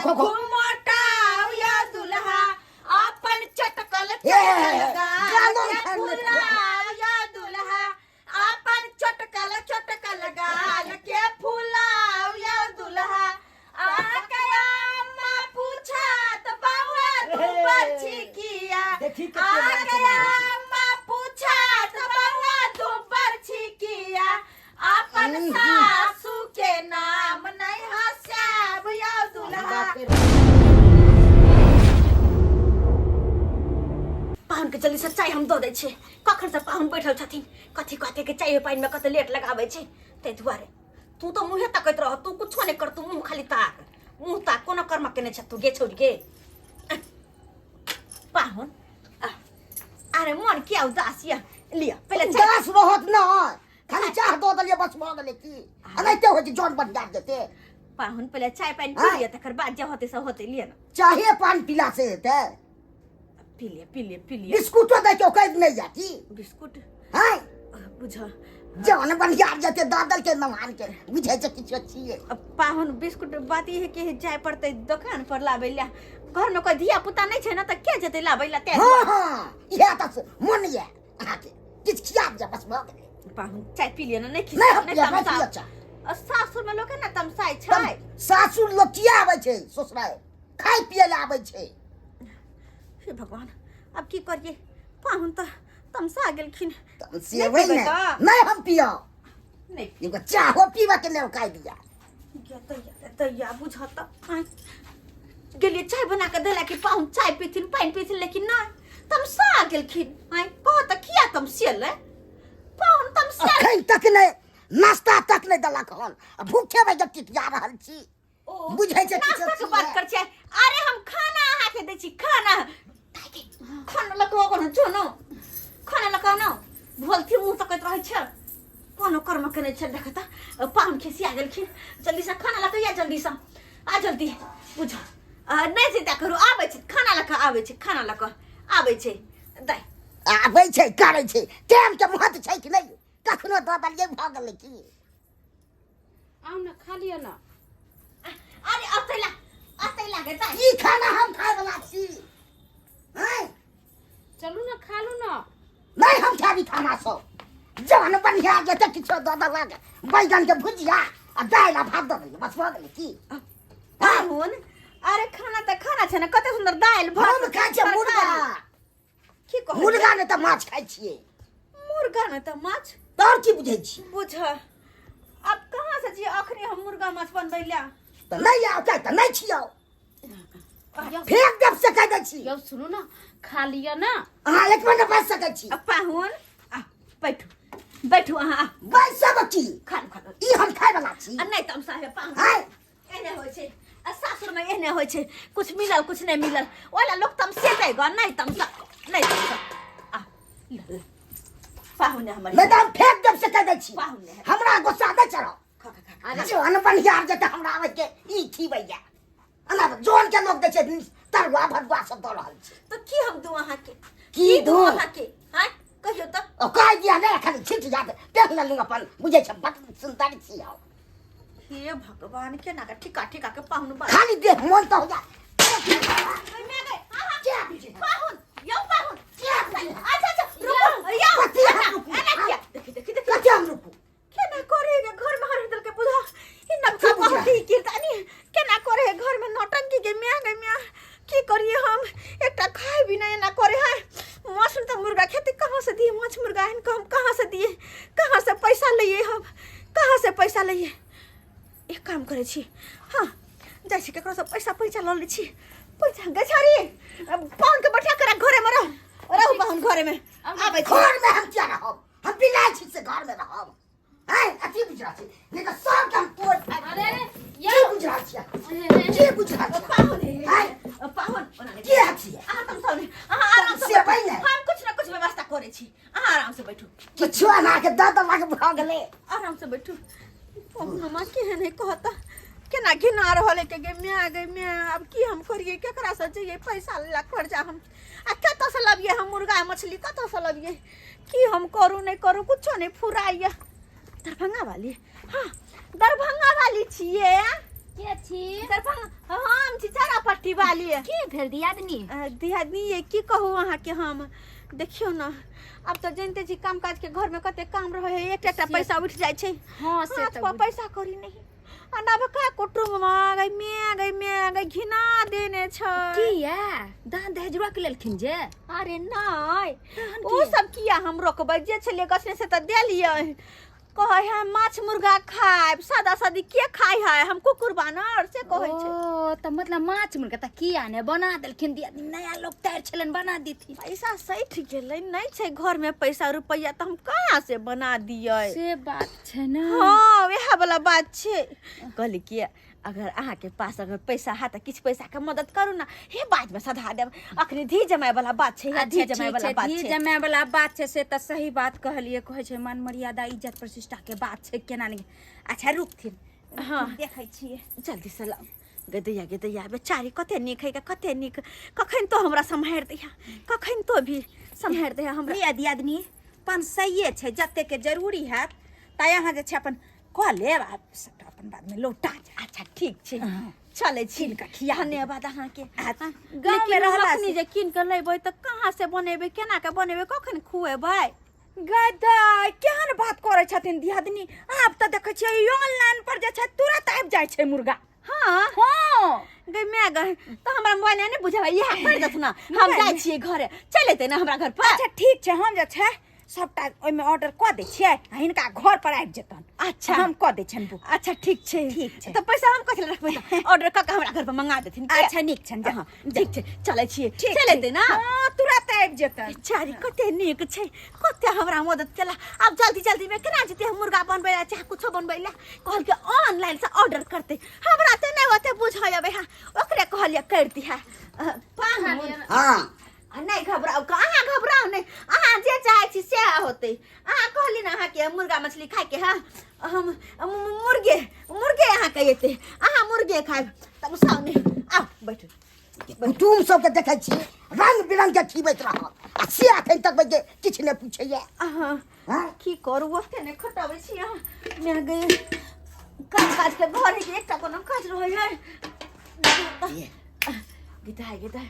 खो खो। खूब मोटाव या दुल्हा अपन चटकल हे, चटकल हे, गाल गालो के खान ले। फुलाव या दुल्हा अपन चटकल चटकल गाल के फुलाव या दुल्हा आ गया अम्मा पूछत बउआ तू बरछिकिया देखी कते आ बड़ा गया समाज छै। अम्मा पूछत बउआ तू बरछिकिया अपन सासू के नाम नहीं हंसाब या दुल्हा। पाहुन के जल्दी से चाय हम दऽ दै छियै। कखन से पाहुन बैठल छथिन, कथी कहते के चाय पानि में कते लेट लगाबै छै, ताहि दुआरे। तू तो मुँहे तकैत रह, तू कुछो नहि कर, तू मुँह खाली ताक, मुँह ताक, कोनो कर्म केने छ तू गे छोड़ गे। पाहुन अरे मन किया उदास या लिया पहिले चाय। उदास रहत न, खाली चाह दऽ देलियै बस भऽ गेलै। की एनाहिते होइ छै जन बनिहार जेते? पाहुन, पहिले चाय पानि पी लिअ, तकर बाद जे होतै से होतै। लिअ ने। चाहे पान पीला से हेतै? पी लिअ, पी लिअ, पी लिअ। बिस्कुटो दै के औकात नहि या की? बिस्कुट हैं बुझ जन बनिहार जेते दऽ देलकै मेहमान के, बुझै छै किछो छियै? अब पाहुन, बिस्कुट बात ई है कि जाय पड़तै दोकान पर लाबै लए। घर में कोई धिया पुता नहीं छै ने, तऽ के जेतै लाबै लए? तें हँ दुआरे। हँ, इएह तऽ मन यऽ अहाँके, किछु खिया दिअ बस भऽ गेलै। पाहुन, चाय पी लिअ ने। नहि नहि, हम नहि पियब, नहि तमसाउ। पियब चाय। आ सासुर में लोक ने तमसाइ छै। तब सासुर लोग किया आबै छै ससुराल? खाय पियै लए आबै छै। हे भगवान, अब की करिए? पाहुन तऽ तमसा गेलखिन। तमसेबै नहि ने। पीबै तऽ? नहि, हम पियब। नहि। एगो चाहो पीबऽ के नहि औकात दिया। गे दैया, बुझत आँय। गेलियै चाय बना कऽ देला कि पाहुन चाय पीथिन, पानि पीथिन, लेकिन नहि, तमसा गेलखिन। आँय, कह तऽ किया तमसेलै पाहुन? तमसा अखन तक नहि नाश्ता तक नहि देलक हन आ भूखे भए कऽ टिटिया रहल छी। ओ, बुझै छै किछो नाश्ता के बात छियै? कर छियै? अरे हम खाना अहाँके दै छी, खाना। खाना लऽ कऽ कोनो जो न, खाना लऽ कऽ न भोलथी मुँह तकैत रहै छै, कोनो कर्म केने छै। देख तऽ पाहुन खिसिया गेलखिन। जल्दी से खाना लऽ कऽ या, जल्दी से आ, जल्दी। बुझ नहि चिन्ता करू, आबै छै खाना लऽ कऽ, आबै छै खाना लऽ कऽ, आबै छै दाइ। आबै छै, करै छै, टाइम के महत्व छै कि नहि? कखनो दऽ देलियै भऽ गेलै की? आउ ने, खा लिअ ने। अरे अतै ला, अतै लागे दाइ। की खाना हम खाय वाला छी? हैं? चलू ने, खा लू ने। नहि, हम खाबी खाना सब जहन बढ़िया जेतै। किछो दऽ देलक, बैगन के भुजिया आ दालि आ भात दऽ देलियै, बस भऽ गेलै की? पाहुन, अरे खाना तऽ खाना छै ने, कते सुन्दर दालि भात हम खाइ छियै मुर्गा। की कहलियै? मुर्गा नहि तऽ माछ खाइ छियै। मुर्गा नहि तऽ माछ? तऽ की बुझै छी? बुझ, अब कहाँ से छियै अखनी हम मुर्गा माछ बनबै लए? तऽ नहि आउ तऽ नहि छियौ, फेंक देब से कहि दै छी। यौ, सुनू ने, खा लिअ ने। अहाँ एक मिनट बाजि सकै छी? आ पाहुन, आ बैठू, बैठू अहाँ, आ। बाजि सकै छी? खा लू, खा लू। ई हम खाय वाला छी? आ नहि तमसा हे पाहुन। आँय? एहने होइ छै, आ सासुर में एहने होइ छै, कुछ मिलल कुछ नहीं मिलल, ओला लोग तमसेतै ग। नहीं तमसा, नहीं तमसा। आ ल, ल। पाहुन ने हमर नहि तऽ हम फेंक देब से कहि दै छी। पाहुन ने। हमरा गुस्सा नहि चढ़ो। खा, खा, खा। अरे जौन बनिहार जेतै हमरा आबै के ई खिबैया एना तऽ जौन के लोक दै छै, तरुआ भरुआ सब दऽ रहल छै। तो की हम दू अहाँके? की दू दू? अहाँके? आँय, कहियौ तऽ। ओ कहि दिया नहि, खाली छिट जात देख लेलहुँ अपन, बुझै छै बड सुन्दर छी हम। हे भगवान, केना के ठिका ठिका के पाहुन बा। खाली देख मन तऽ हो जा। पाहुन, यौ पाहुन। क्या बुझै? अच्छा अच्छा, रुकू यौ। कथी हम एना रुकू? एना किया? देखी, देखी, देखी। कथी हम रुकू? केना करे गे घर में हर के बुझा ई नबका की बुझा? पाहुन की कीर्तनी केना करे है घर में नौटंकी के म्या गे म्या। की करिए हम? एकटा खाए भी नहीं एना करे है। माछ तऽ मुर्गा खेती कहाँ से दिए? माछ मुर्गा एहन हम कहाँ से दिए? कहाँ से पैसा लइए हम? कहाँ से पैसा लइए? एक काम करै छी, हाँ, जाइ छी ककरो से पैसा पैसा लऽ लै छी पैसा। गे छाड़ी, पाहुन के बैठा कर घरे में रह, रहू पाहुन घरे में, आबै छी। घर में हम किया रहब? हम बिलाइ छी से घर में रहब? हैं, अथी बुझि रहल छी, नहीं तऽ सबके हम तोड़ फाड़ि। अरे अरे। की यौ। बुझि रहल छियै? की बुझि रहल छियै? पाहुन हैं? पाहुन, ओना नहि। की अथी है? अहाँ तमसाउ नहि, अहाँ आराम से तमसेबै बैठू। नहि। हम कुछ न कुछ व्यवस्था करै छी, अहाँ आराम से बैठू। किछु अनाके दऽ देलक, भऽ गेलै। आराम से बैठू। पहुनमा केहन है कहता, केना घिना रहल है के गे म्या, गे म्या। अब की हम करिए? केकरा से जइए पैसा ला कर्जा हम? आ कतऽ से लबिए हम मुर्गा मछली? कतऽ से लबिए? की हम करू, नहि करू, कुछो नहि फुराइए। दरभंगा वाली, हाँ, दरभंगा वाली छियै। के छी? दरभंगा हम छी चारा पट्टी वाली। के भेल दियादनी? दियादनी ये की कहू अहाँके हम, देखियौ ने आब तऽ जनिते छी काम काज के घर में कते काम रहे है, एक एकटा पैसा उठि जाइ छै। हाँ से हाथ तऽ पर पैसा करी नहीं आ नवका कुटुम्ब में गई मैं गई मैं गई घिना देने छै। किया दान दहेज रोक लेलखिन जे? अरे नहीं ओ सब किया हम रोकबै, जे छलियै गछने से तऽ देलियै। कहै है माछ मुर्गा खायब, सादा सादी के खाय है, हम कुकुर बानर से कहै छै। ओ तऽ मतलब माछ मुर्गा तऽ किया ने बना देलखिन दियादनी, नया लोग तैर छलन बना देथिन। पैसा सठि गेलै, नहीं छै घर में पैसा रुपैआ तऽ हम कहाँ से बना दियै? से बात छै ने। हाँ वएह वाला बात छै। कहली कि अगर अहाँके पास अगर पैसा है तऽ किछु पैसा के मदद करू ना, हे बाद में सधा देब, अखनी धी जमाय वाला बात छै, हे धी अच्छा, जमाय ठीक वाला छै, बात धी छै। जमाय वाला बात छै से तऽ सही बात कहलियै। कहै छै मान मर्यादा इज्जत प्रतिष्ठा के बात छै, केना नहि। अच्छा रुकथिन। हाँ। देखै छियै। जल्दी से लाउ। गदैया गदैया बेचारी कते नीक है, कते नीक, कखन तो हमरा सम्हारि दैया, कखन तो भी सम्हारि दैया हमरा। लिअ दियादनी 500 छै, जते के जरूरी हैत ताहि अहाँ जे छै अपन कऽ लेब आ सबटा अपन बादमे लौटा जायब। अच्छा ठीक छै, चलै छी। कीन कऽ खिया देब। धन्यवाद अहाँके। आ गाँवमे लेकिन हम रहला अखनी जे कीन कऽ लेबै तऽ कहाँ से बनेबै, केना कऽ बनेबै, कखन खुएबै? गदाइ केहन बात करै छथिन दियादनी, आब तऽ देखै छियै ऑनलाइन पर जे छै तुरंत आबि जाइ छै मुर्गा। हाँ हाँ गई मैं गई तऽ हमरा मोबाइल नहि बुझाबै, इएह कर देथुन ना, हम जाइ छियै घरे, चलि एतै ने हमरा घर पर? अच्छा ठीक छै, हम जे छै सबटा ओहिमे ऑर्डर कऽ दै छियै आ हिनका घर पर आबि जेतन। अच्छा। हम कऽ दै छियनि बुक। अच्छा ठीक छै। ठीक छै। तऽ पैसा हम कथी लए रखबै, तऽ ऑर्डर कऽ के हमरा घर पर मंगा देथिन के? अच्छा नीक छनि जा। हाँ, ठीक छै, चलै छियै। ठीक चलि एतै ना? हाँ तुरंत आबि जेतन। बेचारी कते नीक छै, कते हमरा मदद केला। आब जल्दी जल्दी में केना जेतै हम मुर्गा बनबै लए चाहे कुछो बनबै लए? कहलकै ऑनलाइन से ऑर्डर करतै, हमरा तऽ नहि ओते बुझऽ अबै है, ओकरे कहलियै करि दिहे। पाहुन। हाँ। आ नहि घबराउ, अहाँ घबराउ नहि, अहाँ जे चाहै छी सएह होतै। अहाँ कहली ने अहाँके मुर्गा मछली खायके है, हम मुर्गे मुर्गे अहाँके एतै, अहाँ मुर्गे खायब। तब सामने आउ बैठू। कुटुम सबके देखै छी रंग बिरंग के खिबैत रहत आ से अखन तक जे किछु नहि पूछैया। अहाँ हाँ? की करू, ओते नहि खटाबै छी अहाँ। मैं गई काम काज के घर है कि एकटा कोनो काज रहै है। गीता गीता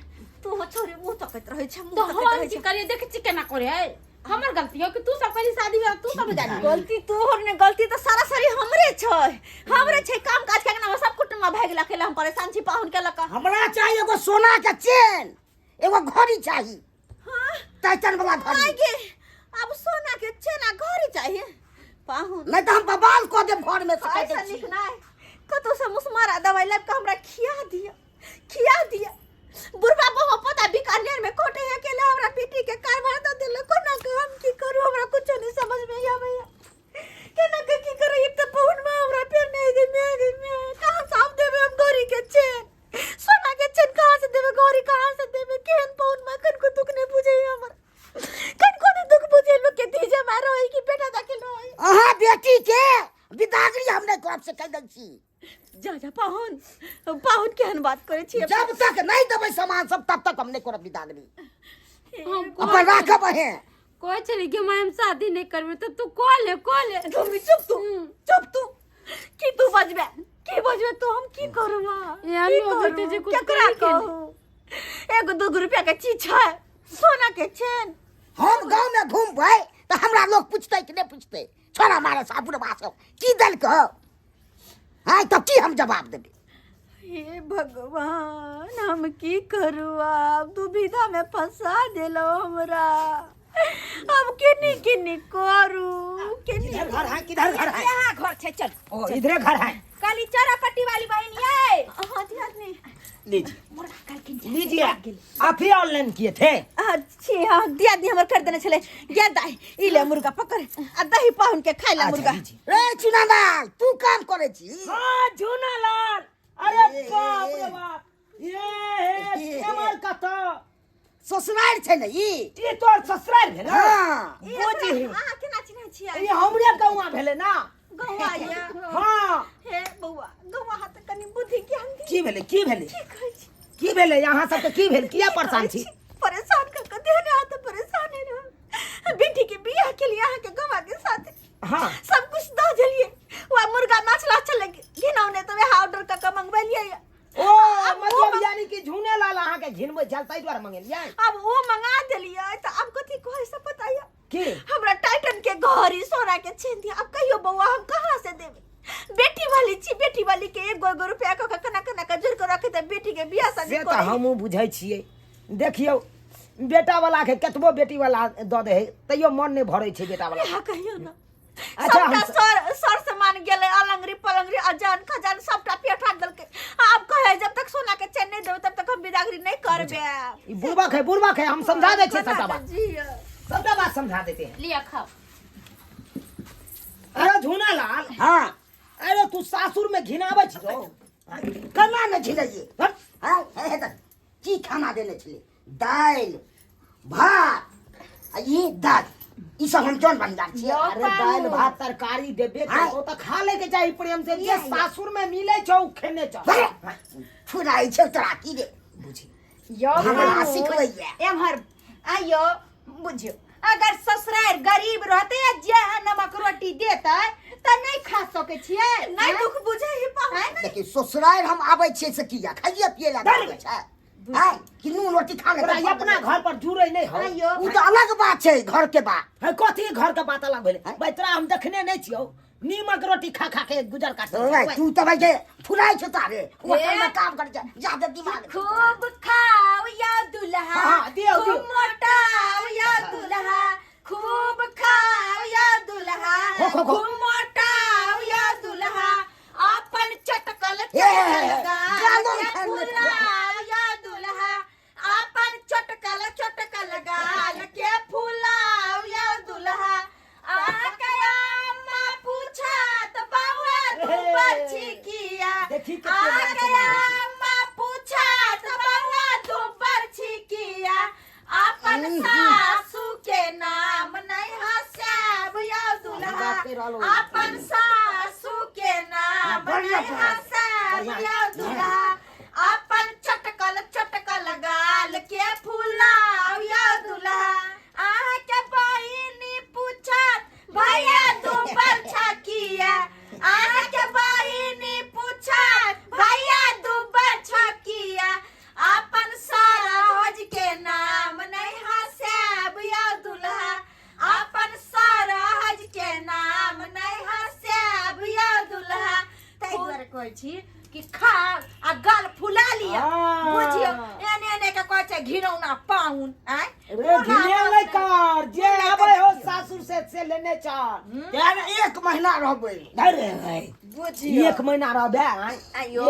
तू हो छोरी मुँह तकैत रहै छै, मुँह तो तकैत हम रहै की छै। करिए, देख छी केना करे है, हमर गलती हो कि तू सब कहली शादी में तू सब जानी। गलती तोहर ने, गलती तऽ सरासरी हमरे छै, हमरे छै। काम काज के अंगना में सब कुटुम्ब भागि गेल, अकेला हम परेशान छी पाहुन के लऽ कऽ। हमरा चाही एगो सोना के चेन, एगो घड़ी चाही। हाँ? टाइटन वाला घड़ी। आइ गे, अब सोना के चेन आ घड़ी चाहिए पाहुन? नहीं तो हम बवाल कऽ देब घर में से कहि ऐसा दै छी। नीक नहि, कतौ से मुसमारा दवाई लाबि कऽ हमरा खिया दिअ, खिया दिअ। बुढ़बा बहु पता बीकानेर में कोटे अकेले हमरा बेटी के कारबार दऽ देलक। कोना के हम की करू, हमरा कुछो नहीं समझ में आबैया, केना के की करू। एक तऽ पाहुन में हमरा फेर नहीं दे, मैं गई मैं कहाँ से हम देबै हम घड़ी के चेन, सोना के चेन कहाँ से देबै, घड़ी कहाँ से देबै? केहन पाहुन में कनको दुख नहीं बुझै हमर, कनको नहीं दुख बुझै, लोग के धी जमा रही कि बेटा दाखिल रही। अहाँ बेटी के बिदागरी हम नहीं करब से कहि दै छी। जा जा पाहुन, पाहुन केहन बात करै छी? जब तक नहीं देबै सामान सब तब तक हम नहीं करब बिदागरी। हम अपन राखब अहें। कहै छली कि माय हम शादी नहीं करबै तऽ तू कऽ ले, कऽ ले। झुमी चुप तू, चुप तू, की तू बजबे, की बजबे तू, हम की करू माँ? एहन की लोग करू? हेतै जे कुछ केकरा करै के नहि। कहू? एगो दूगो रुपया के चीज छै सोना के चेन। हम गाँव में घूमबै तऽ हमरा लोग पूछतै कि नहि पूछतै, छोड़ा मारे सा बुढ़बा सब की देलक? हाँ तब की हम जवाब देबै? हे भगवान हम की करू, आब दुविधा में फंसा देलो हमरा, अब केनी केनी करू, केनी। किधर घर है, किधर घर है? यहाँ घर छै, चल। ओ इधरे घर है। काली चारा पट्टी वाली बहन ये। हाँ जी आदमी। लीजिए मुर्गा काल किन लीजिए, आप ही ऑनलाइन किए थे? अच्छी हाँ दिया दी हमर कर देने छले। या दाई ई ले मुर्गा पकड़ आ दही पाहुन के खाइ ला अच्छा, मुर्गा। लीजिए। रे चुनालाल तू काम करे छी? हाँ झूनालाल, अरे बाप रे बाप, ये कमाल का तो ससुराल छै ने ई। ई तोर ससुराल भेल? हाँ। ई बुझी। अहाँ केना चिन्है छियै? ई हमरे गौआ भेलै ना। गौआ या? हाँ। हे बौआ, गौआ हाथ कनि बुद्धि ज्ञान दी। की भेलै, की भेलै, की कहै छी? की भेलै अहाँ सबके, की भेल, किया परेशान छी? परेशान कर के देने हाथ परेशान है रह। बेटी के बियाह के लिए अहाँ के गौआ के साथ हाँ सब कुछ दऽ देलिए, वह मुर्गा माछ ला चले घिनौने तो वह ऑर्डर कर के मंगा मंगेलियै। अब वो मंगा देलियै तऽ आब कथी कहै से पता यऽ? की? हमरा टाइटन के घड़ी सोना के चेन दिया। अब कहियो बौआ, हम कहाँ से देबै? बेटी वाली छी, बेटी वाली के एक गो एगो रुपया कऽ के केना केना के जोड़ के रखे तऽ बेटी के बियाह शादी से तऽ करी। हमहूँ बुझै छियै। देखियौ, बेटा वाला के कतबो बेटी वाला दऽ दे है तैयो मन नहि भरै छै बेटा वाला। इएह कहियो ना। अच्छा, सबटा हम सर सर सामान गेलै, अलंगरी पलंगरी अजान खजान सबटा पेठा देलकै। आब कहे जब तक सोना के चैन नहीं देबै तब तक हम बिदागरी नहीं करबे। ई बुड़बक है, बुड़बक है। हम समझा दै छियै सबटा बात। जी। सबटा बात समझा देते हैं। लिअ, खाओ। अरे झूना लाल। हाँ। अरे तू सासुर में घिनाबै छी रौ। केना नहि झिलैये? हट। हाँ, हे तऽ की खाना देने छलै? दालि भात आ ई दालि, ई सब हम जन भंडार छियै? अरे दालि भात तरकारी देबे हाँ। करतो तऽ खा ले के चाही प्रेम से। जे सासुर में मिले छौ उ खेने चल। फुराइ छौ तोरा की रे? बुझी। यौ हमरा पाहुन, सिखबैया। एम्हर आइयो। बुझियौ, अगर ससुरार गरीब रहते आ जे नमक रोटी देतै तऽ नहि खा सकै छियै? नहीं दुख बुझे ही पाहुन। देखियौ, ससुरारि हम आबै छियै से किया खाइए पिए लए आबै छै आँय, कि नून रोटी खा तोरा ले? अपना घर पर जुड़े नहीं हो। आइयो। ओ तऽ अलग बात छै, घर के बात। है, कथी घर के बात अलग भेलै? भाई, तोरा हम देखने नहीं छियौ, नीमक रोटी खा खा के गुजर काट। ओए, तू तऽ भाइ जे फुराइ छौ तारे होटल में काम करै छै, जादे दिमाग। खूब खाओ या दुल्हा। हाँ, दियौ, खूब दियौ। मोटाओ या दुल्हा, खूब खाओ या दुल्हा। खो, खो, खो। खूब मोटाओ या दुल्हा, अपन चटकल ए, चटकल गाल गालो के खान ले। फुलाओ या दुल्हा, अपन चटकल चटकल गाल के फुलाओ या दुल्हा। आके अम्मा पूछत बउआ तू बरछी किया? देखी कते बड़ा आके जमाना छै। अम्मा पूछत बउआ तू बरछी किया? अपन सासू के नाम नहीं हंसाब या दुल्हा। बात कहि रहलहुँ। अपन सासू के नाम बढ़िया नहीं बात। हंसाब बढ़िया। या दुल्हा, अपन चटकल चटकल गाल के फुलाव या दुल्हा। अहाँके बहिनी पूछत भैया तू बरछा किया? अहाँके बहिनी पूछत भैया तू बरछा किया? अपन सरोज के नाम नहीं हंसाब या दुल्हा, अपन सरोज के नाम नहीं हंसाब या दुल्हा। ताहि दुआरे कहै छी कि खा आ गाल फुला लिअ। हाँ। बुझियौ, एने एने के कहै छै घिनौना पाहुन आँय। रे, घिने नहीं कर, जे आबै हो सासुर से लेने चल। तें एक महीना रहबै। अरे भाई। बुझियौ। एक महीना रहबे आँय? आइयो,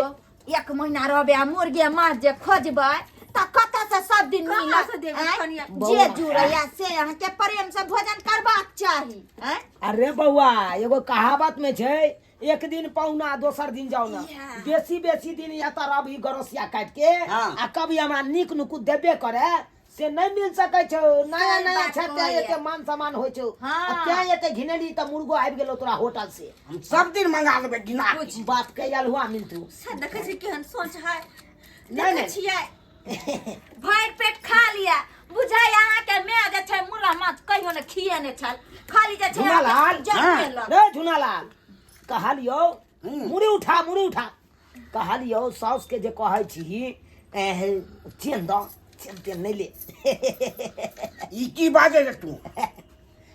एक महीना रहबै आ मुर्गे माछ जे खोजबै तऽ कतऽ से सब दिन कहाँ मिलत से देबै आँय? कनिया? जे जुड़ैया से अहाँके प्रेम से भोजन करबाक चाही आँय? अरे बौआ, एगो कहावत में छै, एक दिन पहुना दोसर दिन जाओ ना। बेसी बेसी दिन एतऽ रहबही गरसिया काटि के हाँ। आ कभी हमरा नीक नुकुत देबे करे से नहीं मिल सकै छौ। नया सही नया बात छै तें कहलियै। एते मान सम्मान होइ छौ। हाँ। आ तें एते घिनेली तऽ मुर्गो आबि गेलौ तोरा होटल से। हम सब दिन मंगा लेबै गिना के। बाप के अलहुआ मिलतू। से देखै छी केहन सोच है। नहीं, देखै नहीं। छियै। भरि पेट खा लिअ। बुझाइ अहाँके माय जे छै मुर्गा माछ कहियो ने खियेने छल, खाली जे छै झुनालाल। अहाँके जन्मे लग। रे झुनालाल, कहलियौ मुड़ी उठा, मुड़ी उठा। कहलियौ साउस के जे कहै छी चेन दऽ, चेन तेन नहि ले। ई की बाजै रे तू?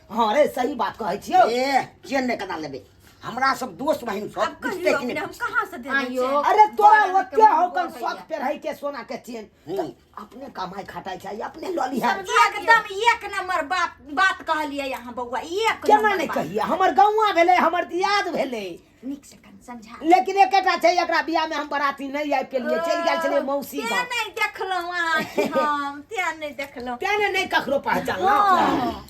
हाँ रे, सही बात कहै छियौ। ए, चेन नहि केना लेबै? हमरा सब दोस्त बहिन सब अब पूछते कहियो कि अपने नहि? हम कहाँ से देबै आइयो। चैन? अरे तोरा बड़ ओते अहाँके हो कन मोन शौक पेरहै के सोना के चेन हम्म। तऽ अपने कमाइ खटाइ छै, अपने लऽ लिहै। एकदम एक नंबर बात बात कहलियै अहाँ बौआ, एक केना नंबर नहि बात। कहियै? हमर गौआ भेलै, हमर दियाद भेलै। नीक से कनि समझा। लेकिन एकेटा छै, एकरा बियाह में हम बराती नहीं आबि पेलियै, चलि गेल छलियै मौसी तें गाँव। नहि देखलहुँ अहाँके हम, तें नहि देखलहुँ। तें ने नहि ककरो पहचानलहुँ।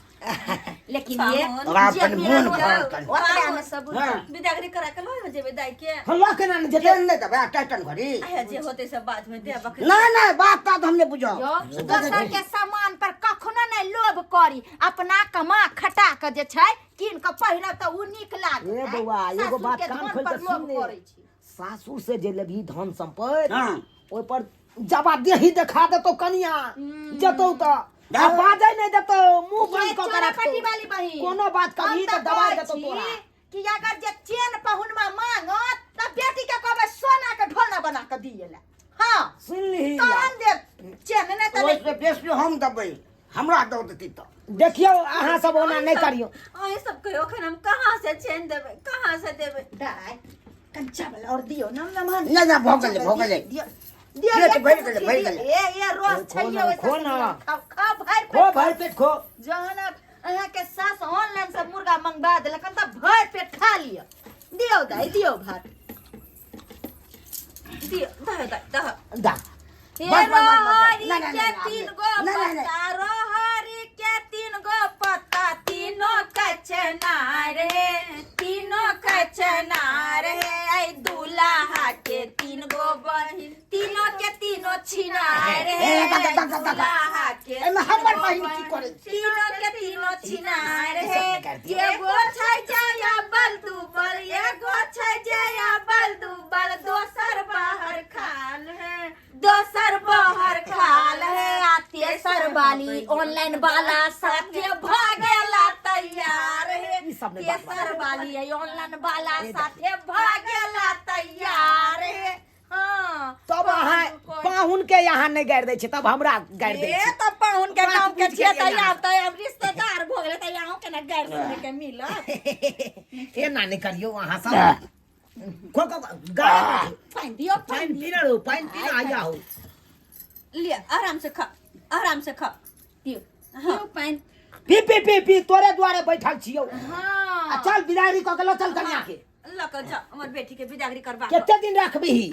लेकिन ये तोरा जे अपन मिलल मोन भरल कनि। ओकरा मे सब हाँ। बिदागरी करा के लऽ जेबै दाइ के। हम लऽ केना ने जेतै? चेन नहि देबै टाइटन घड़ी? आया जे होतै सब बाद में देबक। नहि नहि, बात तात हम नहि बुझब। यौ, दोसर के सामान पर कखनो नहि लोभ करी। अपना कमा खटा के जे छै कीन के पहिरब तऽ उ नीक लागत। ए बौआ, एगो सासुर बात के कान धन खोलि पर के लोभ सुन ले। करै छी। सासुर से जे लेबही धन सम्पत्ति हाँ। ओहि पर जवाबदेही देखा देतौ कनिया जेतौ तऽ आ बाजै नहि देतौ, मुंह बंद ये कऽ के चोरापट्टी रखतौ। वाली बहिन, कोनो बात हम कभी तऽ दबा कहै देतौ छी तोरा कि अगर जे चेन पहुनमा मांगत तऽ बेटी के कहबै सोना के ढोलना बना के दिए ला। हाँ। सुन लिही। तहन देत। चेन नहि तऽ ओहिसँ बेसी हम देबै हमरा दऽ देती तऽ देखियौ अहाँ सब ओना नहि करियौ अहीं सब कहियो अखन हम कहाँ से चेन देबै कहाँ से देबै दाइ कनि चावल और दियौ न मेहमान नहि नहि भऽ गेलै भऽ गेलै दियौ दियौ पेट एक भरि गेलै, मुट्ठी भरि दियौ। गेलै। ए ए रोज खो छैये ना, ओहि खो ना। खाओ खाओ भरि खो पेट भरि पेट खो जहन अहाँके सास ऑनलाइन से मुर्गा मंगवा देलक तऽ भरि पेट खा लिअ दियौ दाइ दियौ भात दियौ दह दाइ दह दा हे बस, बस, बस, बस, बस। रोहरी नहीं, नहीं, के नहीं, तीन नहीं, गो नहीं, नहीं, नहीं। पत्ता रोहरी के तीन गो पत्ता तीनों कचनार हे तीनों कचनार हे ऐ दूल्हा के तीन गो बहिन तीनों के तीनों छिनार हे ए, दक, दक, दक, दक। दूल्हा के एहिमे तीन हमर गो बहिन की करै छै? तीनों के तीनों छिनार ई हे सब निकालि दियौ। एगो छै जया बल दुबल एगो छै जया बल दुबल दोसर बाहर खाल है दोसर बाहर खाल है आ तेसर वाली ऑनलाइन वाला साथे भागेला तैयार है ई सब नहि बात तेसर वाली है ऑनलाइन वाला साथे भागेला तैयार है हाँ तब अहाँ पाहुन के यहाँ नहि गारि दै छै तब हमरा गारि दै ए छै तऽ पाहुन के बात नाम के बुझि छियै गेलियै तऽ आब तऽ आब रिश्तेदार भऽ गेलै तऽ अहूँ के ने गारि सुनै के मिलत एना नहि करियौ अहाँ सब खो खो गाय पानि दियौ पानि पीना रो पानि पीना आया हो लिअ आराम से खा आराम से खा दियौ दियौ पानि पी पी पी पी तोरे दुआरे बैठल छियौ हाँ आ चल बिदागरी कऽ के लऽ चल कनिया के लऽ कऽ जा हमर बेटी के बिदागरी करबा कऽ। कते दिन रखबिही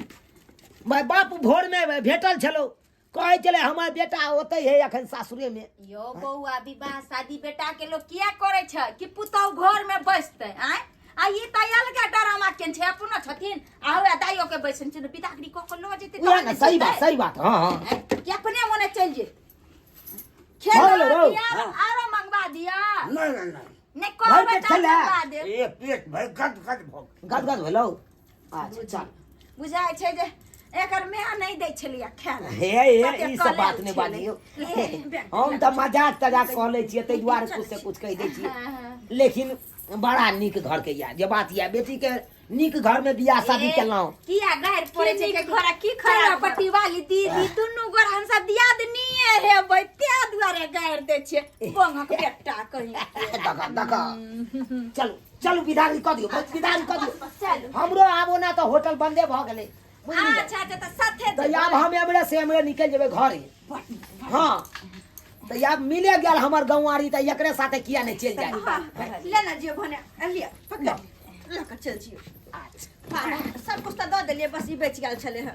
माय बाप भोर में भेटल छलो कहै छलै हमर बेटा ओतै है अखन सासुरे में यो बौआ विवाह शादी बेटा के लोग किया करे छै कि पुतहु घर में बैसते आय आ ई तऽ अलगे डरामा केन छै अपनो छथिन आ होए दाइयो के बैसन छै बिदागरी कऽ के लऽ जेतै उएह ने सही बात सही बात हाँ हाँ आँय, कि अपने मने चलि जेतै भऽ गेलौ रौ। दिया आरो मंगवा दिया नहि नहि नहि नहि भरि कहबै पेट तऽ खेला। मंगवा देब ए पेट भरि गद गद भऽ गेल गदगद भेलौ अच्छा चल बुझाइ छै जे एकर माय नहि दै छलियै खाय लए हे हे कते ई सब बात कलेल नहि छलै। बाजियौ ए, हम तऽ मजाक तजाक कऽ लै छियै ताहि दुआरे कुछ से कुछ कहि दै छियै लेकिन बड़ा नीक घर के यऽ जे बात यऽ बेटी के नीक घर में बियाह शादी केलहुँ किया गारि पड़े छै नीक कि घर आ की खराब घर? पट्टी वाली दीदी दुनू गोर हम सब दियादनीये हेबै ते दुआरे गारि दै छियै बंगक बेटा कहीं दगा दगा चलू चलू विदाई कऽ दियौ बस विदाई कऽ दियौ चलू हमरो आबो ना तऽ होटल बंदे भऽ गेलै बुझलियै अच्छा अच्छा तऽ साथे तऽ आब हम एमरे से एमरे निकलि जेबै घरे हँ तऽ आब मिले गेल हमर गौआरी तऽ एकरे साथे किया नहि चलि जाय ले ना जियो भने लिअ पकड़ लऽ कऽ चल जियो हाँ, सब कुछ तऽ दऽ देलियै बस ई बचि गेल छलै हँ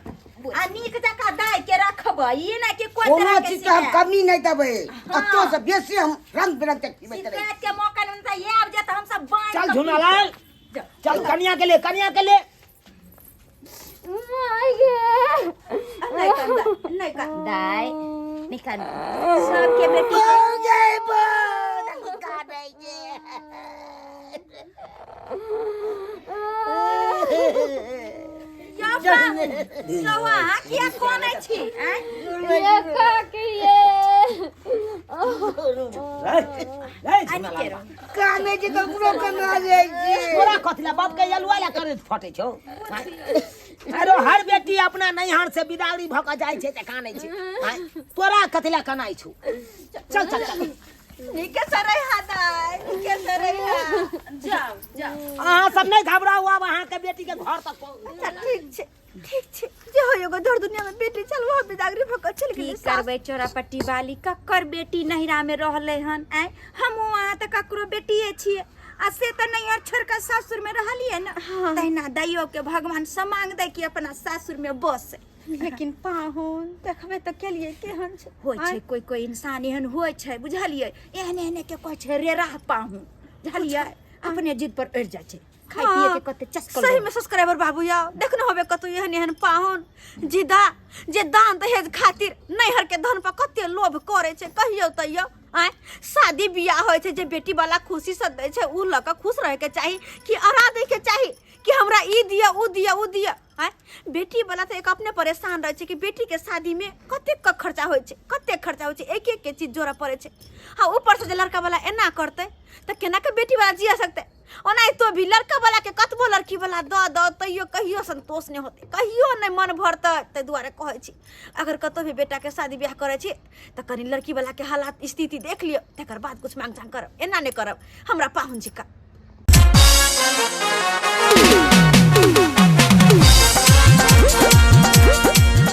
आ नीक जकाँ दाय के रखबै ई नहि कि कोइ कोनो तरह के चीज के हम शिकायत कमी नहि देबै अतो से बेसी हम रंग बिरंग के खिबैत रहै शिकायत के मौका नहि तऽ ये आब जात हम सब बांध चल कऽ झुनालाल चल कनिया के ले कनिया के ले नहि कान नहि कान दाय निकाल सबके बेटी यौ अहाँ किया कोनै छी आँय? रे झुनालाल काने छै तऽ ओकरो कना जाइ छै तोरा कथी ला बाप के अलुआ ला करे फटे छौ अरे हर बेटी अपना नैहर से बिदागरी भऽ कऽ जाइ छै तऽ कानै छै आँय, तोरा कथी ला कनाइ छौ चल चल चल नीके से रहिहा दाइ नीके से रहिहा जाउ जाउ अहाँ सब नहि घबराउ आब अहाँके बेटी के घर तक पहुँच अच्छा ठीक छै ठीक छै जे हो एगो धर दुनिया में बेटी चल वहाँ बिदागरी भऽ कऽ चलि की गेलै करबै चोरापट्टी वाली ककर बेटी नैहरा में रहलै हन आँय हमहूँ अहाँ तऽ ककरो बेटिए छियै आ से तऽ नैहर छोड़ि कऽ सासुर में रहलियै ने तहिना दाइयो के भगवान समांग दै कि अपना सासुर में बसै लेकिन पाहुन देखबै तऽ केलियै केहन छै होइ छै कोइ कोइ इंसान एहन होइ छै बुझलियै एहन एहने के कहै छै रेराह पाहुन बुझलियै अपने जिद पर अड़ि जाइ छै खाय पिए के कते चस्कल सही में सब्सक्राइबर बाबू या देखने होबे कतौ एहन एहन पाहुन जिदा जे दान दहेज खातिर नैहर के धन पर कते लोभ करे छै कहियो तैयो आँय शादी बियाह होइ छै जे बेटी वाला खुशी से दै छै उ लऽ कऽ खुश रहे के चाही कि अड़ा दै के चाही कि हमरा ई दिअ उ दिअ उ दिअ आँय बेटी वाला तऽ एक अपने परेशान रहै छै कि बेटी के शादी में कतेक के खर्चा होइ छै कतेक खर्चा होइ छै एक एक के चीज जोड़ऽ पड़ै छै आ ऊपर से जे लड़का वाला एना करतै तऽ केना के बेटी वाला जिया सकतै ओनाहितो भी लड़का वाला के कतबो लड़की वाला दऽ दऽ तैयो कहियो संतोष नहि होतै, कहियो नहि मन भरतै। ताहि दुआरे कहै छी, अगर कतौ भी बेटाके शादी बियाह करै छी तऽ कनि लड़की वाला के हालात स्थिति देख लियौ, तकर बाद कुछ मांग चांग करब। एना नहि करब हमरा पाहुन छिका।